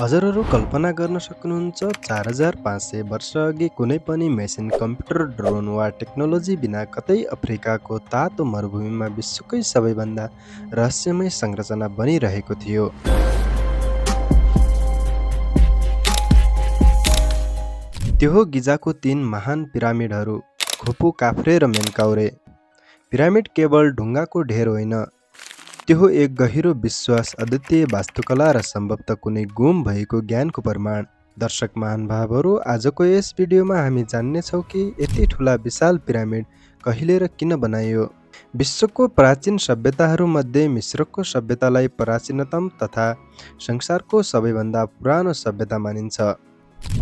हजुरहरू कल्पना गर्न सक्नुहुन्छ 4500 वर्ष अघि कुनै पनि मेसिन, कम्प्युटर, ड्रोन वा टेक्नोलोजी बिना कतै अफ्रिकाको तातो मरुभूमिमा विश्वकै सबैभन्दा रहस्यमय संरचना बनिरहेको थियो। त्यो हो गिजाको 3 महान पिरामिडहरू, खुफु, काफ्रे र मेनकाउरे। पिरामिड केवल ढुङ्गाको ढेर होइन, त्यो हो एक गहिरो विश्वास, अद्वितीय वास्तुकला र सम्भवतः कुनै गुम भएको ज्ञानको प्रमाण। दर्शक महानुभावहरू, आजको यस भिडियोमा हामी जान्नेछौँ कि यति ठुला विशाल पिरामिड कहिले र किन बनाइयो। विश्वको प्राचीन सभ्यताहरूमध्ये मिस्रको सभ्यतालाई प्राचीनतम तथा संसारको सबैभन्दा पुरानो सभ्यता मानिन्छ।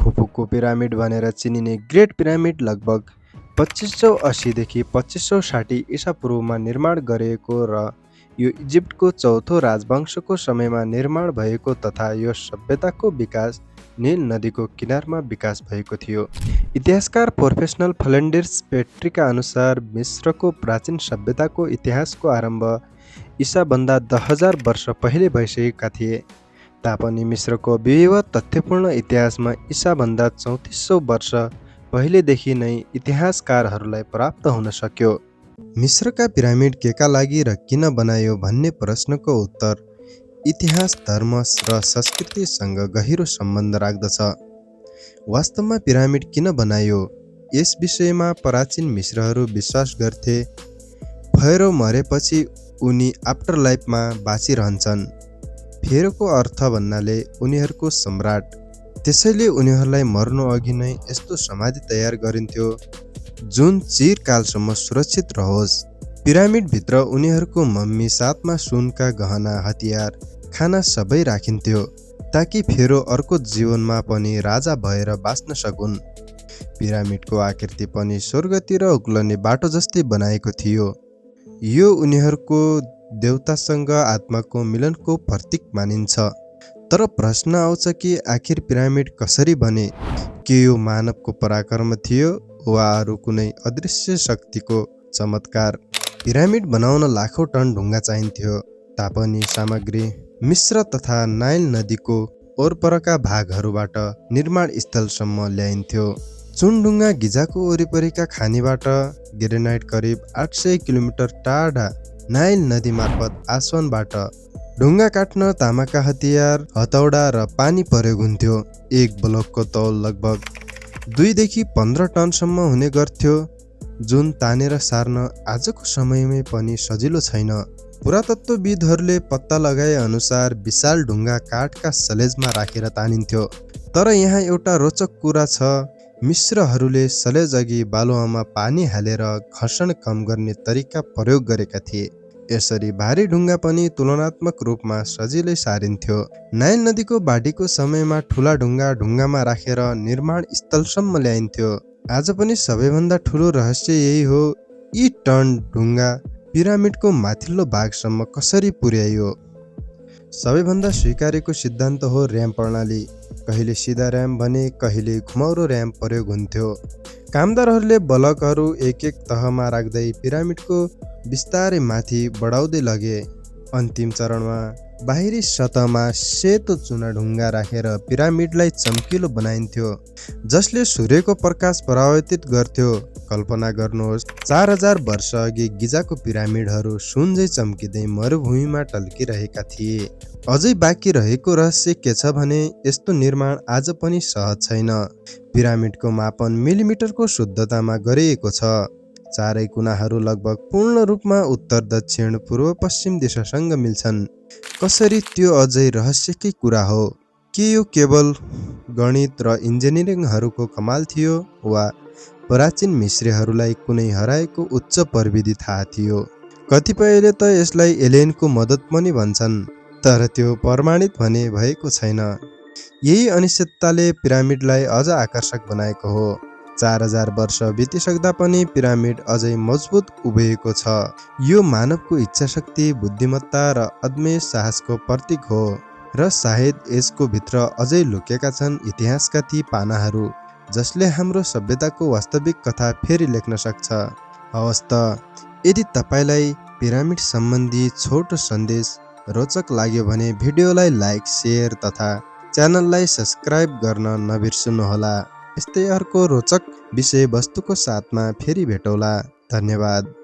खुफुको पिरामिड भनेर चिनिने ग्रेट पिरामिड लगभग 2580 देखि 2560 ईसापूर्वमा निर्माण गरिएको र यो इजिप्टको चौथो राजवंशको समयमा निर्माण भएको तथा यो सभ्यताको विकास नील नदीको किनारमा विकास भएको थियो। इतिहासकार प्रोफेसनल फ्ल्यान्डर्स पेट्रीका अनुसार मिस्रको प्राचीन सभ्यताको इतिहासको आरम्भ ईसाभन्दा 10,000 वर्ष पहिले भइसकेका थिए तापनि मिस्रको विविध तथ्यपूर्ण इतिहासमा ईसाभन्दा 3400 वर्ष पहिलेदेखि नै इतिहासकारहरूलाई प्राप्त हुन सक्यो। मिस्रका पिरामिड केका लागि र किन बनायो भन्ने प्रश्नको उत्तर इतिहास, धर्म र संस्कृतिसँग गहिरो सम्बन्ध राख्दछ। वास्तवमा पिरामिड किन बनायो यस विषयमा प्राचीन मिस्रहरू विश्वास गर्थे फेरो मरेपछि उनी आफ्टरलाइफमा बाँचिरहन्छन्। फेरोको अर्थ भन्नाले उनीहरूको सम्राट, त्यसैले उनीहरूलाई मर्नु अघि नै यस्तो समाधि तयार गरिन्थ्यो जुन चिरकालसम्म सुरक्षित रहोस्। पिरामिडभित्र उनीहरूको मम्मी, साथमा सुनका गहना, हतियार, खाना सबै राखिन्थ्यो ताकि फेरो अर्को जीवनमा पनि राजा भएर बाँच्न सकुन्। पिरामिडको आकृति पनि स्वर्गतिर उक्लने बाटो जस्तै बनाएको थियो। यो उनीहरूको देवतासँग आत्माको मिलनको प्रतीक मानिन्छ। तर प्रश्न आउँछ कि आखिर पिरामिड कसरी बने? के यो मानवको पराक्रम थियो वा अरू कुनै अदृश्य शक्तिको चमत्कार? पिरामिड बनाउन लाखौँ टन ढुङ्गा चाहिन्थ्यो तापनि सामग्री मिस्र तथा नाइल नदीको ओरपरका भागहरूबाट निर्माण स्थलसम्म ल्याइन्थ्यो। चुनढुङ्गा गिजाको वरिपरिका खानीबाट ग्रेनाइट करिब 800 किलोमिटर टाढा नाइल नदी मार्फत आसवनबाट ढुङ्गा काट्न तामाका हतियार, हतौडा र पानी प्रयोग हुन्थ्यो। एक ब्लकको तौल लगभग 2 देखि 15 टनसम्म हुने गर्थ्यो जुन तानेर सार्न आजको समयमै पनि सजिलो छैन। पुरातत्त्वविदहरूले पत्ता लगाए अनुसार विशाल ढुङ्गा काठका सलेजमा राखेर तानिन्थ्यो। तर यहाँ एउटा रोचक कुरा छ, मिस्रहरूले सलेज अघि बालुवामा पानी हालेर घर्षण कम गर्ने तरिका प्रयोग गरेका थिए। यसरी भारी ढुङ्गा पनि तुलनात्मक रूपमा सजिलै सारिन्थ्यो। नाइल नदीको बाढीको समयमा ठुला ढुङ्गा ढुङ्गामा राखेर निर्माण स्थलसम्म ल्याइन्थ्यो। आज पनि सबैभन्दा ठुलो रहस्य यही हो, यी टन ढुङ्गा पिरामिडको माथिल्लो भागसम्म कसरी पुर्याइयो। सबैभन्दा स्वीकारेको सिद्धान्त हो र्याम्प प्रणाली। कहिले सिधा र्याम्प भने कहिले घुमाउरो र्याम्प प्रयोग हुन्थ्यो। कामदारहरूले ब्लकहरू एक एक तहमा राख्दै पिरामिडको बिस्तारै माथि बढाउँदै लगे। अन्तिम चरणमा बाहिरी सतहमा सेतो चुना ढुङ्गा राखेर पिरामिडलाई चम्किलो बनाइन्थ्यो जसले सूर्यको प्रकाश परावर्तित गर्थ्यो। कल्पना गर्नुहोस्, 4000 वर्ष अघि गिजाको पिरामिडहरू सुनझै चम्किँदै मरुभूमिमा टल्किरहेका थिए। अझै बाँकी रहेको रहस्य के छ भने यस्तो निर्माण आज पनि सहज छैन। पिरामिडको मापन मिलिमिटरको शुद्धतामा गरिएको छ। चारै कुनाहरू लगभग पूर्ण रूपमा उत्तर, दक्षिण, पूर्व, पश्चिम दिशासँग मिल्छन्। कसरी, त्यो अझै रहस्यकै कुरा हो। के यो केवल गणित र इन्जिनियरिङहरूको कमाल थियो वा प्राचीन मिस्रीहरूलाई कुनै हराएको उच्च प्रविधि थाहा थियो? कतिपयले त यसलाई एलियनको मद्दत पनि भन्छन्, तर त्यो प्रमाणित भने भएको छैन। यही अनिश्चितताले पिरामिडलाई अझ आकर्षक बनाएको हो। 4000 वर्ष बितिसक्दा पनि पिरामिड अझै मजबुत उभिएको छ। यो मानवको इच्छाशक्ति, बुद्धिमत्ता र अदम्य साहसको प्रतीक हो। र सायद यसको भित्र अझै लुकेका छन् इतिहासका ती पानाहरू जसले हाम्रो सभ्यताको वास्तविक कथा फेरि लेख्न सक्छ। हवस् त, यदि तपाईलाई पिरामिड सम्बन्धी छोटो सन्देश रोचक लाग्यो भने भिडियोलाई लाइक, शेयर तथा च्यानललाई सब्स्क्राइब गर्न नबिर्सनुहोला। यस्तै अर्को रोचक विषयवस्तुको साथमा फेरि भेटौँला। धन्यवाद।